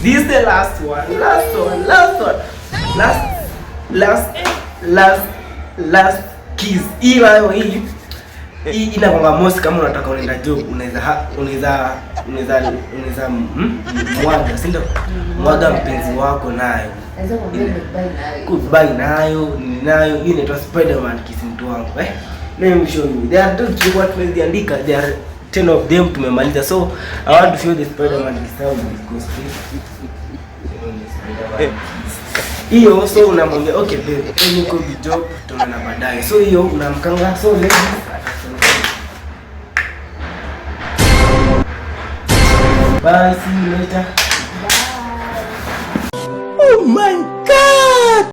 This is the last one. Last kiss. Hii inakwanga mosi. Kama unataka unaenda job, unaweza mwaga, si ndio? Mwaga mpenzi wako nayo. Goodbye nayo, hii inaitwa Spider-Man kiss mtu wangu. Let me show you. There are two what tumeziandika. There are 10 of them tumemaliza. So I want to show the Spider-Man kiss how it goes. Hiyo so unamwambia okay babe, niko job, tunaona baadaye. So hiyo unamkanga. So let's bye, see you later. Bye. Oh my God!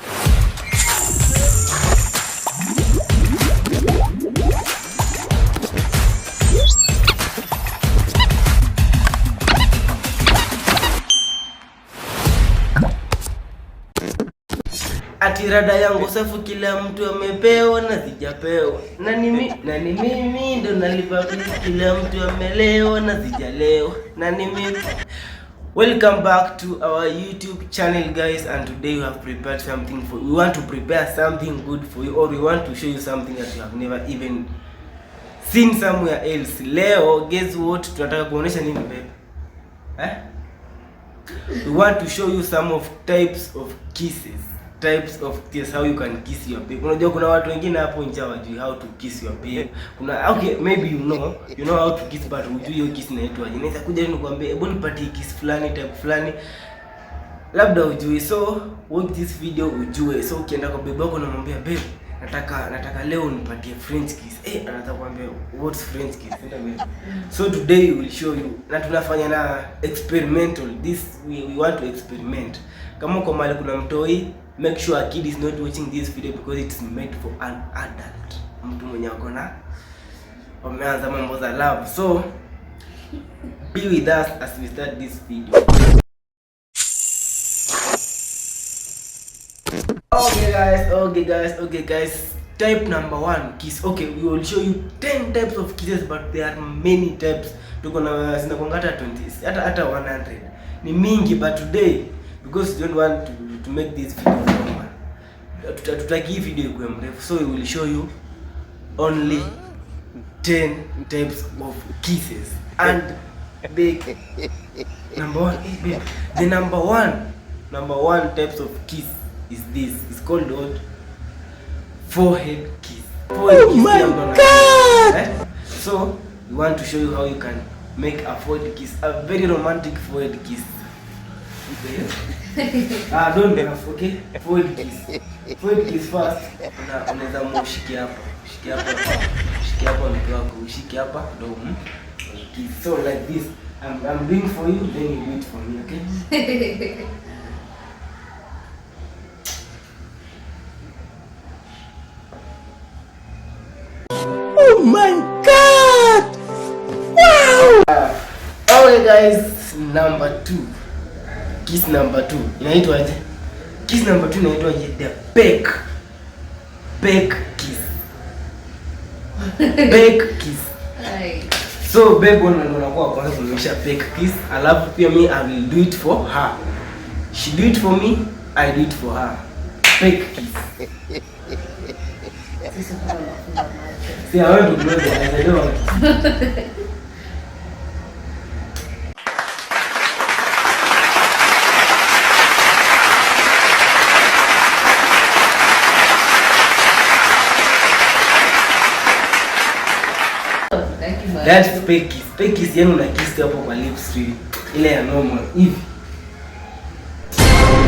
Ati rada yangu safu, kila mtu amepewa na sijapewa. Na ni mimi ndo nalipa please, kila mtu amelewa na sijalewa. Na ni mimi. Welcome back to our YouTube channel guys, and today we have prepared something for you. We want to prepare something good for you, or we want to show you something that you have never even seen somewhere else. Leo guess what tunataka kuonesha nini babe? We want to show you some of types of kisses. Types of kiss, how you can kiss your babe. Unajua kuna watu wengine hapo nje hawajui how to kiss your babe. Kuna okay, maybe you know how to kiss, but hujui hiyo kiss inaitwa aje. Naweza kuja nikwambie hebu nipatie kiss fulani, type fulani, labda hujui. So watch this video ujue. So ukienda kwa babe wako unamwambia babe, nataka leo nipatie French kiss. Anataka kuambia what's French kiss? So today we will show you. Na tunafanya na experimental. This we want to experiment. Kama kwa mali kuna mtoi, make sure a kid is not watching this video because it's made for an adult. Mtu mwenye akona wameanza mambo za love. So be with us as we start this video. Okay guys. Type number 1 kiss. Okay, we will show you 10 types of kisses, but there are many types. Tuko na zinakwanga hata 20, hata 100. Ni mingi, but today because we don't want to make this video long, tutaki hii video ikuwe mrefu, so we will show you only 10 types of kisses. And the number one types of kiss is this. It's called what? Forehead kiss. Forehead kiss. My God! So we want to show you how you can make a forehead kiss, a very romantic forehead kiss. Don't laugh, okay? Forehead kiss. Forehead kiss first. Unaweza mshike hapa. Shike hapa mtu wako. Ushike hapa ndio kiss. So like this. I'm doing for you, then you do it for me, okay? Oh my God! Wow! Okay guys, number 2. Kiss number 2 inaitwaje? Kiss number 2 inaitwaje? The peck kiss. Peck kiss. So babe, unakuwa kwanza kuonyesha peck kiss, alafu pia me I will do it for her. She do it for me, I do it for her. Peck kiss. See, I want to blow the eyes. I don't want. That's fake kiss. Fake kiss yani una kiss hapo kwa lips tu. Ile ya normal hivi.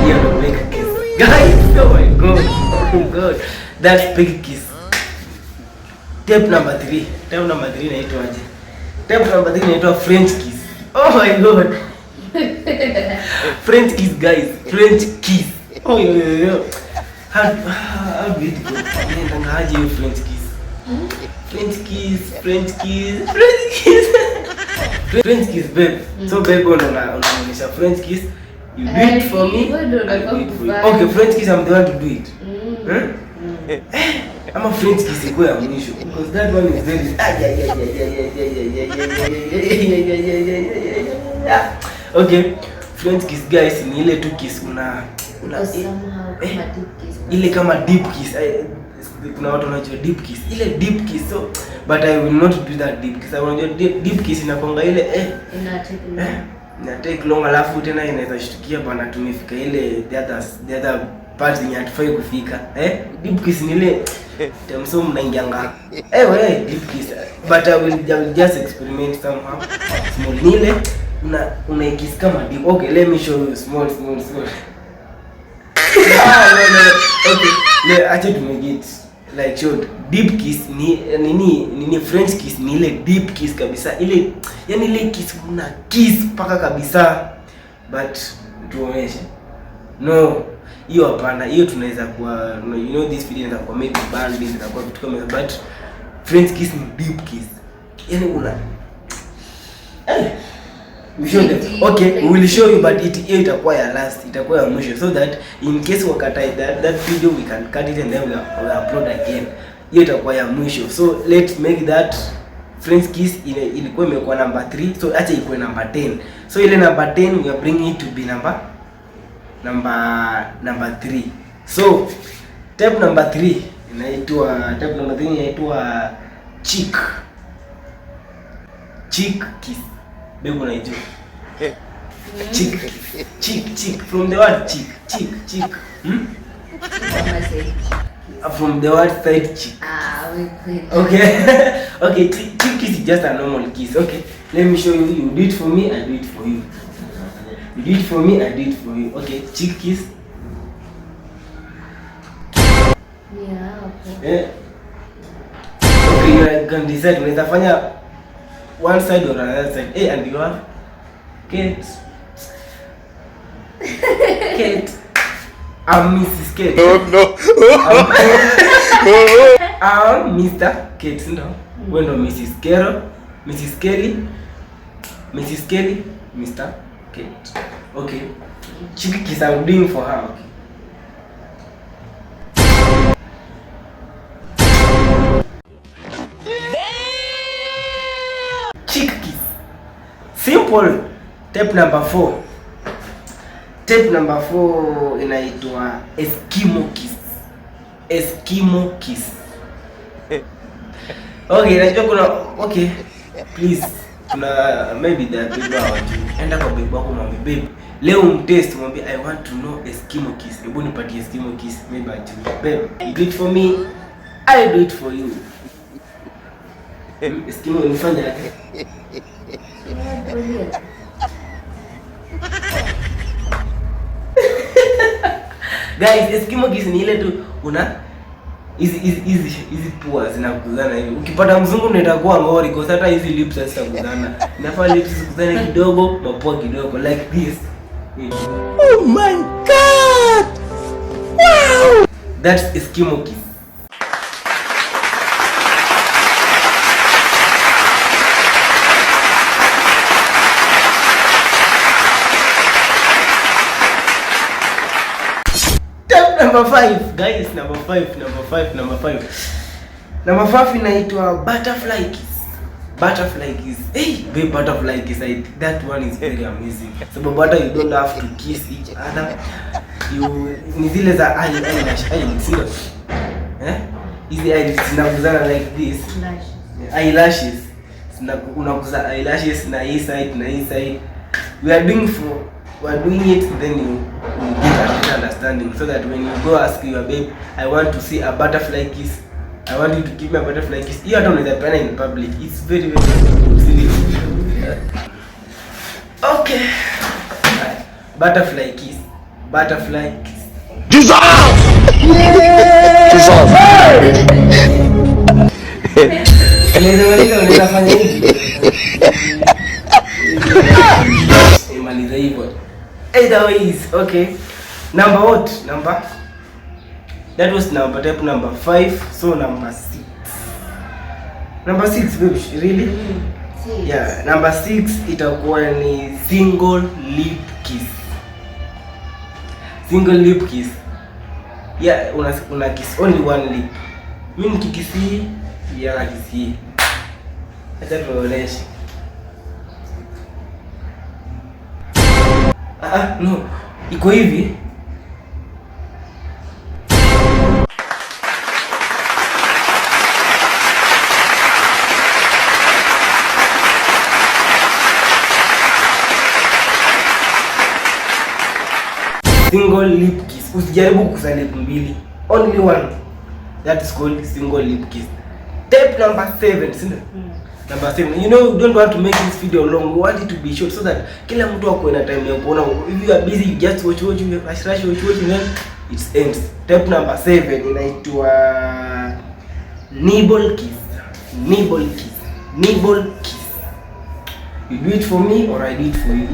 Hiyo ndio fake kiss. Guys, oh my God. Oh my God. That's fake kiss. Type number 3. Type number 3 inaitwa aje? Type number 3 inaitwa French kiss. Oh my God. French kiss guys. French kiss. Oh yo. How do you go? Ndio hiyo French kiss. French kiss babe. So babe, unaonyesha French kiss. You do it for me, I do it for you. Okay, French kiss I'm the one to do it. I'm a French kiss iko ya mwisho because that one is very Okay, French kiss guys ni ile tu kiss ile kama deep kiss. Kuna watu wanajua deep kiss, ile deep kiss. So but I will not do that deep kiss. Unajua deep kiss inakonga ile ina take long, alafu tena inaweza shtukia bana tumefika ile the other part yenye hatufai kufika. Deep kiss ni ile temso mnaingianga deep kiss, but I will just experiment somehow. Small ni ile una kiss kama deep. Okay, let me show you small. No. Okay, acha tumegit like short. Deep kiss ni French kiss ni ile deep kiss kabisa, ile yani ile kiss una kiss paka kabisa, but tuoneshe no hiyo hapana. Hiyo tunaweza kuwa this video inaweza kuwa maybe band inaweza kuwa vitu kama, but French kiss ni deep kiss, yani una we show them. Okay, we will show you, but it itakuwa ya last, itakuwa ya mwisho, so that in case wakata that video we can cut it and then we upload again. Hiyo itakuwa ya mwisho, so let's make that French kiss ilikuwa imekuwa number 3, so acha ikuwe number 10. So ile number 10 we are bringing it to be number 3. So type number 3 inaitwa cheek kiss. Baby unaijua cheek from the word cheek from the word side cheek. Okay, cheek kiss is just a normal kiss. Okay, let me show you. You do it for me, I do it for you. You do it for me, I do it for you. Okay, cheek kiss. Okay, you can decide unaweza fanya one side or another side. And you have Kate. I'm Mrs. Kate. No. I'm Mr. Kate. No. When no Mrs. Carol, Mrs. Kelly, Mr. Kate. Okay. Cheek kiss I'm doing for her. Okay. Cheek kiss. Simple. Step number 4. Step number 4 inaitwa Eskimo kiss. Okay, najua kuna please kuna maybe the people hawajui. Enda kwa baby wako mwambie babe, leo mtest mwambie I want to know Eskimo kiss. Hebu nipatie Eskimo kiss. Maybe ajui. Babe, you do it for me, I do it for you. Eskimo unifanya aje? Guys, Eskimo kiss ni ile tu una hizi pua zinakuzana hivi. Ukipata mzungu unaenda kwa ngori kwa sababu hata hizi lips zitakuzana. Inafaa lips zikuzane kidogo, mapua kidogo like this. Oh my god. Wow! That's Eskimo kiss. Number 5, guys, number 5 inaitwa butterfly kiss. Hey, babe, butterfly kiss, that one is very amazing. Sababu hata you don't have to kiss each other. Ni zile za eyelash, sio? Hizi eyelash zinakuzana like this. Eyelashes. Unakuza eyelashes na hii side. We are doing it, then you get a better understanding, so that when you go ask your babe, I want to see a butterfly kiss, I want you to give me a butterfly kiss. You don't need to in public. It's very serious. Okay. Butterfly kiss. Jesus! Either ways, okay. Number that was type number 5. So number 6. Number 6, baby, really? 6. Yeah, number 6 itakuwa ni single lip kiss. Yeah, una kiss only one lip. Mimi nikikisi, yeye akisi. Acha tuoneshe. No. Iko hivi. Single lip kiss. Usijaribu kukusa lip mbili. Only one. That is called single lip kiss. Step number 7, sindio? Number 7. You know, you don't want to make this video long. You want it to be short so that kila mtu ako na time ya kuona. If you are busy, you just watch, you rush, and then it ends. Step number 7 inaitwa nibble kiss. Nibble kiss. Nibble kiss. You do it for me or I do it for you.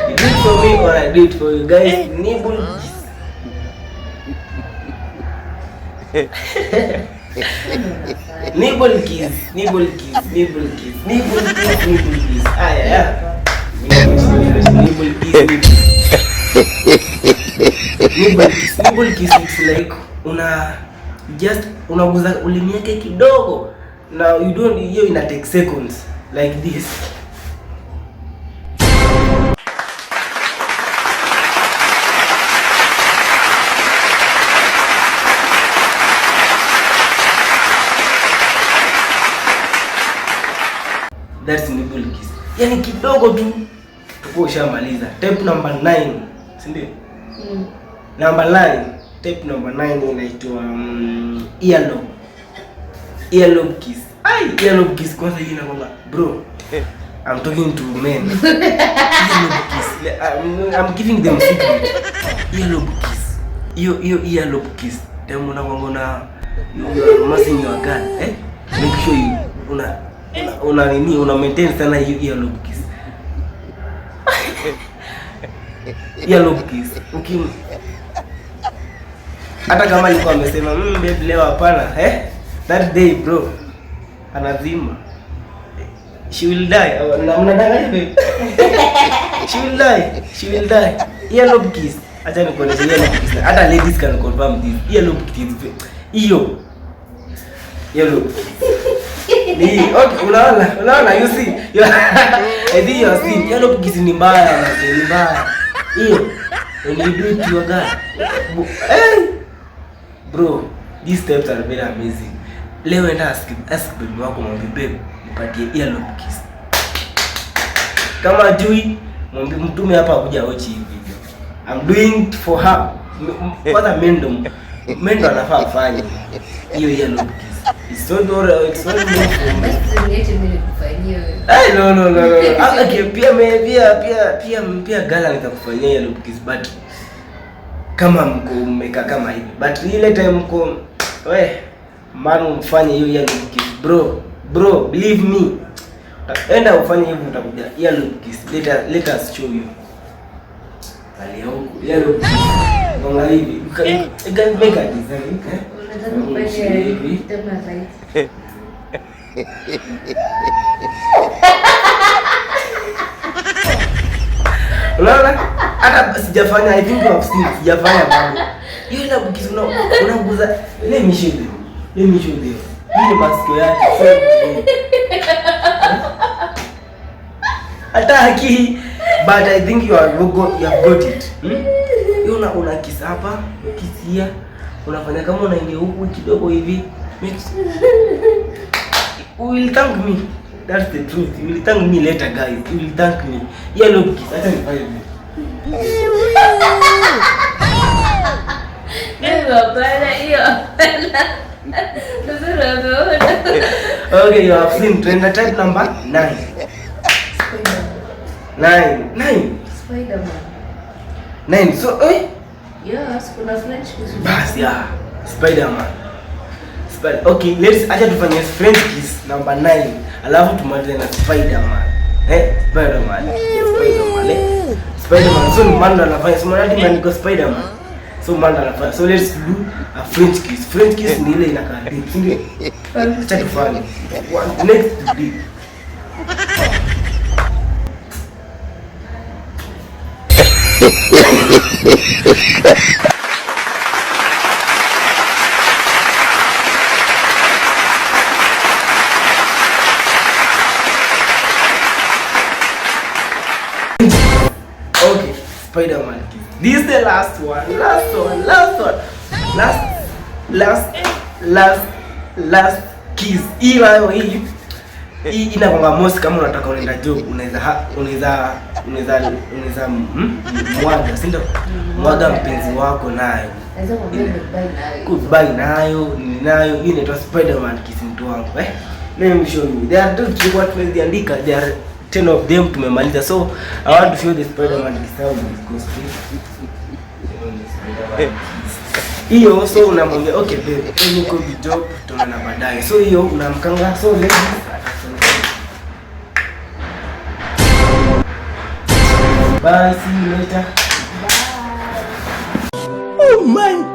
You do it for me or I do it for you, guys. Nibble kiss. Nibble kiss, nibble kiss, nibble kiss, nibble kiss, nibble kiss. Yeah. Nibble kiss, nibble kiss. Nibble kiss, it's like unaguza ulimi yake kidogo. Now you don't, hiyo ina take seconds like this. That's nibble kiss. Yani kidogo tu tuko ushamaliza. Step number 9, si ndio? Number 9, step number 9 inaitwa earlobe. Earlobe kiss. Earlobe kiss kwanza hii inakwamba, bro, I'm talking to men. Earlobe kiss. I'm giving them secret. Earlobe kiss. Yo earlobe kiss. Temu unakwamba you are romancing your girl, make sure you una maintain sana hiyo earlobe kiss. Earlobe kiss. Hata kama alikuwa amesema babe leo hapana, that day bro anazima. She will die. Mnadanganya babe. She will die. Earlobe kiss. Acha nikuoneshe earlobe kiss. Hata ladies can confirm this. Earlobe kiss. Hiyo earlobe okay, unaona, you see. I think you are seeing. Earlobe kiss ni mbaya, ni mbaya. Hiyo, when you do it to your girl. Bro, these steps are very amazing. Leo enda ask baby wako mwambie babe, nipatie earlobe kiss. Kama jui, mwambie mtume hapa kuja watch hii video. I'm doing it for her. Kwanza mendo anafaa afanye hiyo earlobe kiss. It's not meant for me. No. Okay, pia gala nitakufanyia earlobe kiss, but kama mko mmeka kama hivi. But ile time mko man mfanye hiyo earlobe kiss, bro, believe me. Enda ufanye hivyo utakuja earlobe kiss. Let us show you. Pale huko earlobe kiss. Ngonga hivi. You can make a design, unaona? Hata sijafanya, I think you have seen, sijafanya bado. Hiyo ina kiss unaguza. Let me show you. Hii masikio yake. Ataki, but I think you have got it. Hiyo una kiss hapa, kiss here. Unafanya kama unaingia huku kidogo hivi. You will thank me. That's the truth. You will thank me later, guys. You will thank me. Earlobe kiss. Acha nifanye hivi. Okay, you have seen trend type number 9. 9. Spider-Man. 9. So, yes, kuna French kiss. Bas, yeah. Spider-Man. Okay, acha tufanye French kiss number 9. Alafu tumalize na Spider-Man. Spider-Man. So Manda anafanya. So Manda imeandikwa Spider-Man. So Manda anafanya. So let's do a French kiss. French kiss ni ile inakaa deep, ndio? Acha tufanye. Next to deep. Spider-Man kiss. This is the last one. Last kiss. Hii inakwanga mosi. Kama unataka unaenda job, unaweza mwaga, si ndio? Mwaga mpenzi wako nayo. Goodbye nayo, hii inaitwa Spider-Man kiss mtu wangu. Let me show you. There are two what tumeziandika. There are 10 of them tumemaliza. So I want to show the Spider-Man kiss how it goes. Hiyo so unamwambia okay babe, niko job, tunaona baadaye. So hiyo unamkanga. So ladies, bye, see you later. Bye. Oh my